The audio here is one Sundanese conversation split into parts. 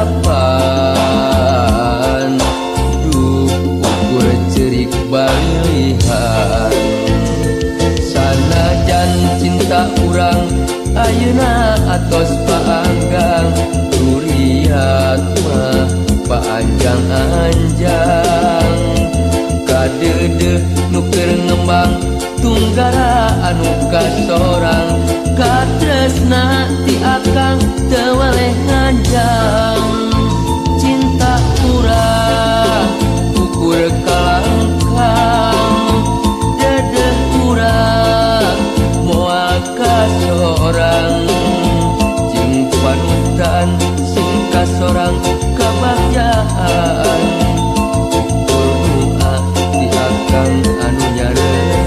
karandapan duh ukur cerik balilihan sanajan cinta urang ayeuna atos paanggang duriat mah paanjang-anjang kadeudeuh nu keur ngembang tunggara anu kasorang katresna ti akang teu waleh nganjang cinta urang ukur kalangkang dedeh urang moal kasorang jeung panutan sing kasorang kabagjaan ukur doa ti akang anu nyarengan.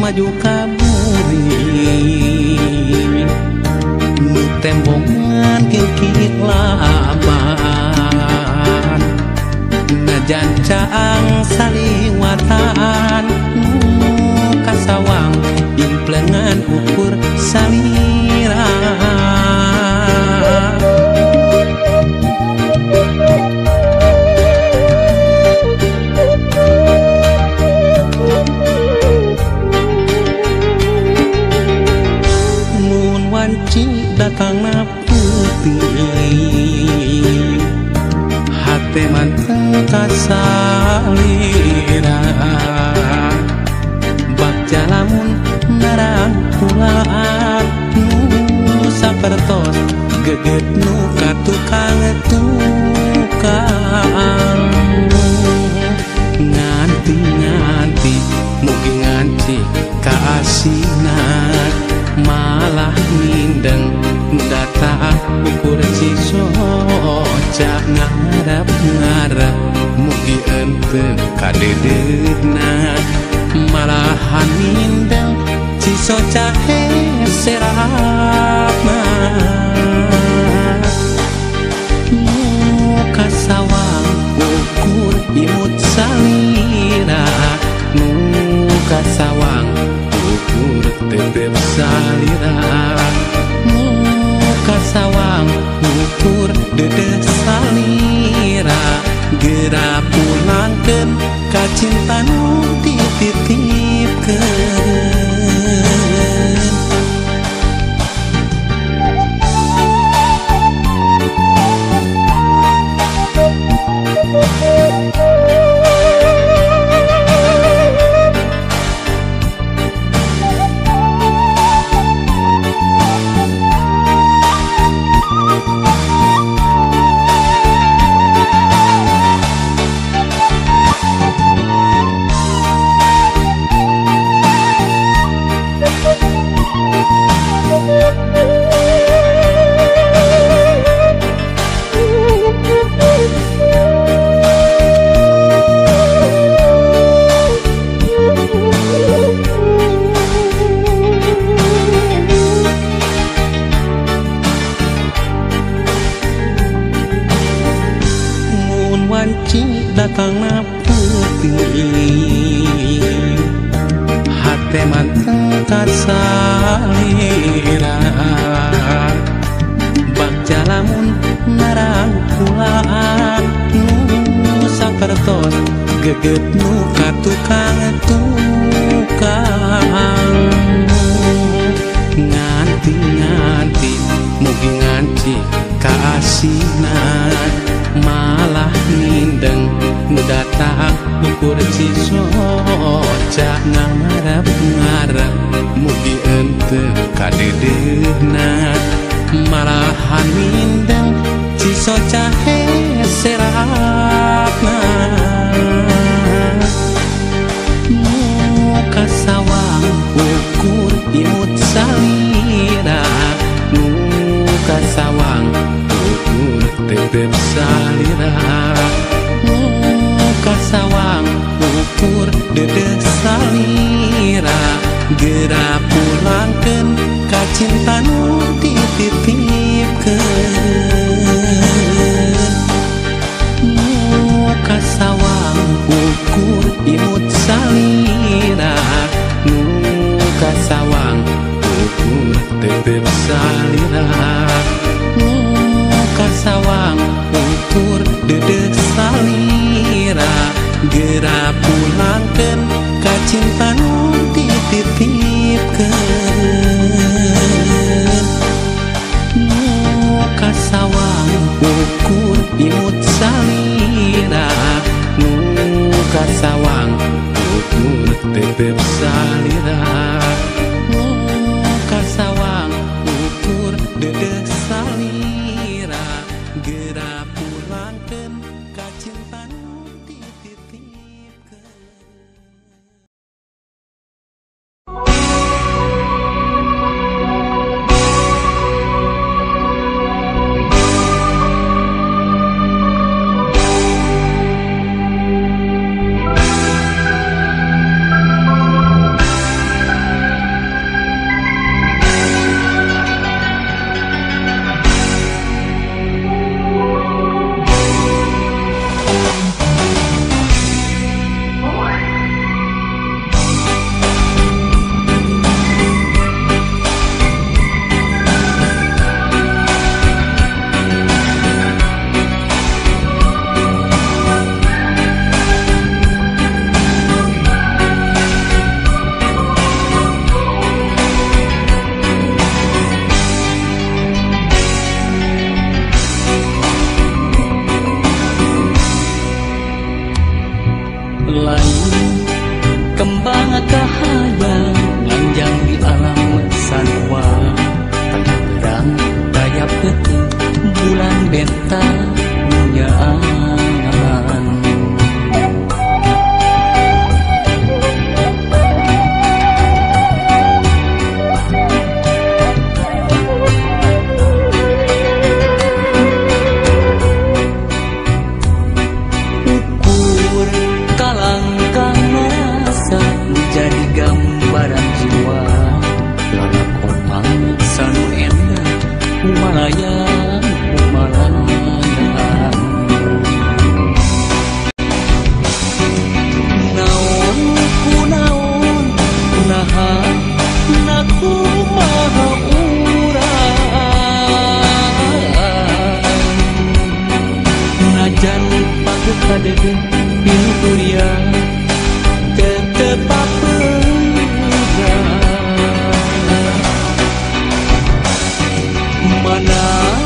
Maju kaburi nu tembongan kingkit laban najan caang saliwatan nu kasawang implengan ukur salira. Datangna putih hate manteu kasalira bagja lamun narangkulan nu sapertos geget nu ka tukang tukang nganti-nganti mugi nganti kaasinan malah mindeng data ukur cisoca ngarep-ngarep mugi ente kadeudeuhna malahan mindeng cisoca heserapna nu kasawang ukur imut salira nu kasawang ukur tetep salira. Datangna peuting hate mantep kasalira bagja lamun narangkulaan nu sapertos geget nu ka tukang tukang nganti-nganti mugi nganti kaasinan malah nindeng nu datang ukur cisoca ngarep-ngarep mugi ente kadeudeuna malahan nindeng cisoca heseratna nu kasawang ukur imut salira nu kasawang ukur tetep salira nu kasawang ukur dedeh salira geura pulangkeun ka cinta nu dititipkeun nu kasawang ukur imut salira nu kasawang ukur tetep salira nu kasawang ukur dedeh salira geura pulangkeun ka cinta nu dititipkeun nu kasawang ukur imut salira nu kasawang ukur tetep salira nu kasawang ukur dedeh salira geura pulangkeun ka cinta nu dititipkeun. Lain kembang kahayang nganjang di alam sanua terang daya peuting bulan bentang dunyaan. Ukur kalangkang rasa jadi gambaran jiwa lalakon mangsa nu endah humalayang humalayang naon ku naon naha na kumaha urang najan pageuh kadeudeung pinuturia tetep papeurang mana.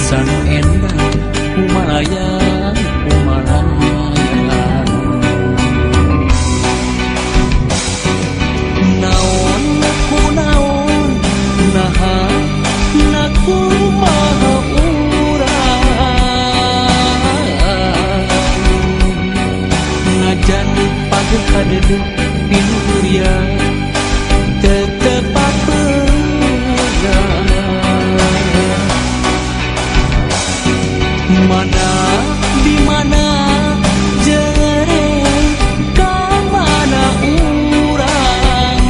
Rasa nu endang kumalayang kumalayang. Naon kunaon naha na kumaha urang najan pageuh kadeudeung pinuhuria tetep papegang. Mana di mana jereng ka mana urang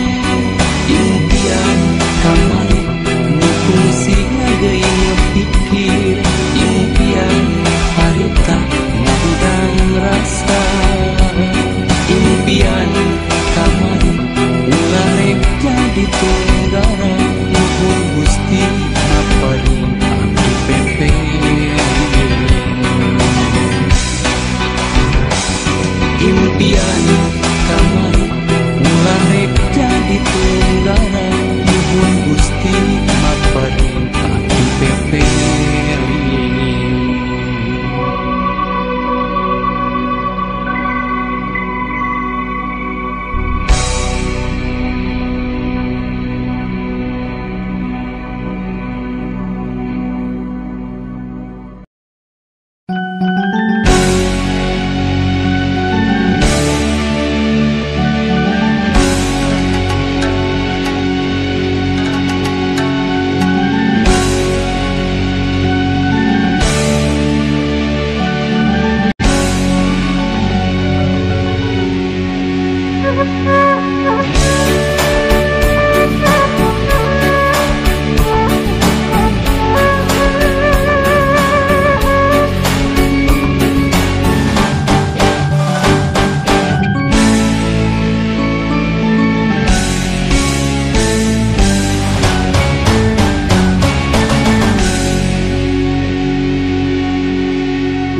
impian kamari nu kungsi ngageuing pikir impian harita ngahudang rasa impian kamari ulah rek jadi tunggaran nuhun Gusti maparin abdi pepe. Impian kamari ulah rek jadi tunggaran nuhun Gusti maparin abdi pepe.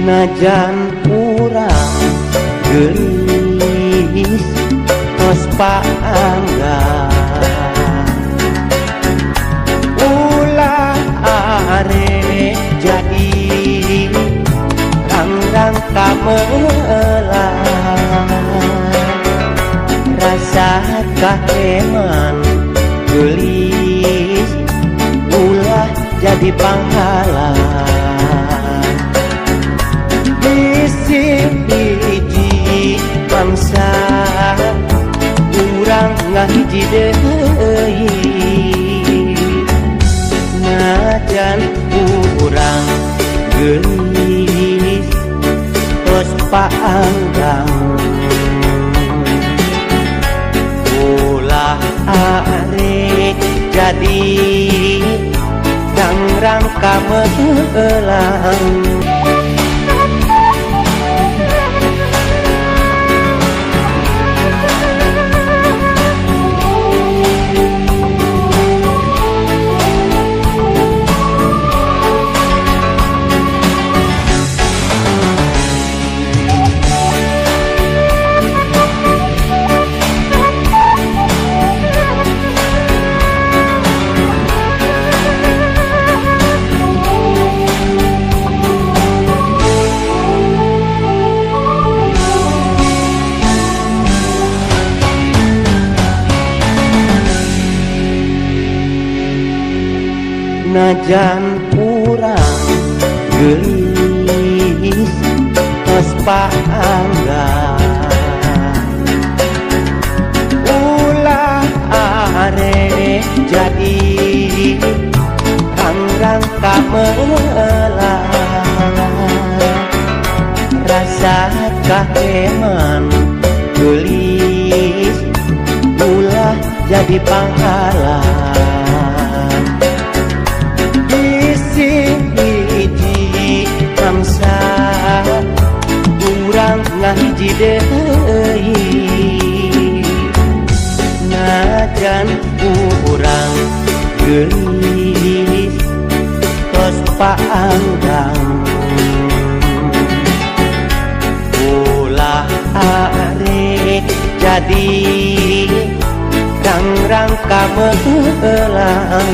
Najan urang geulis tos paangga ulah are jadi rang-rang kamelang rasa kaheman geulis ulah jadi panghalang. Bisi hiji bangsa urang ngahiji deui najan urang geulis tos paanggang ulah arek jadi rang-rang kamelang. Najan urang geulis tos paangga ulah are jadi rang-rang kamelang rasa kaheman geulis ulah jadi panghalang. Hiji bangsa urang ngahiji deui najan urang geulis tos paanggang ulah arek jadi rang-rang kamelang.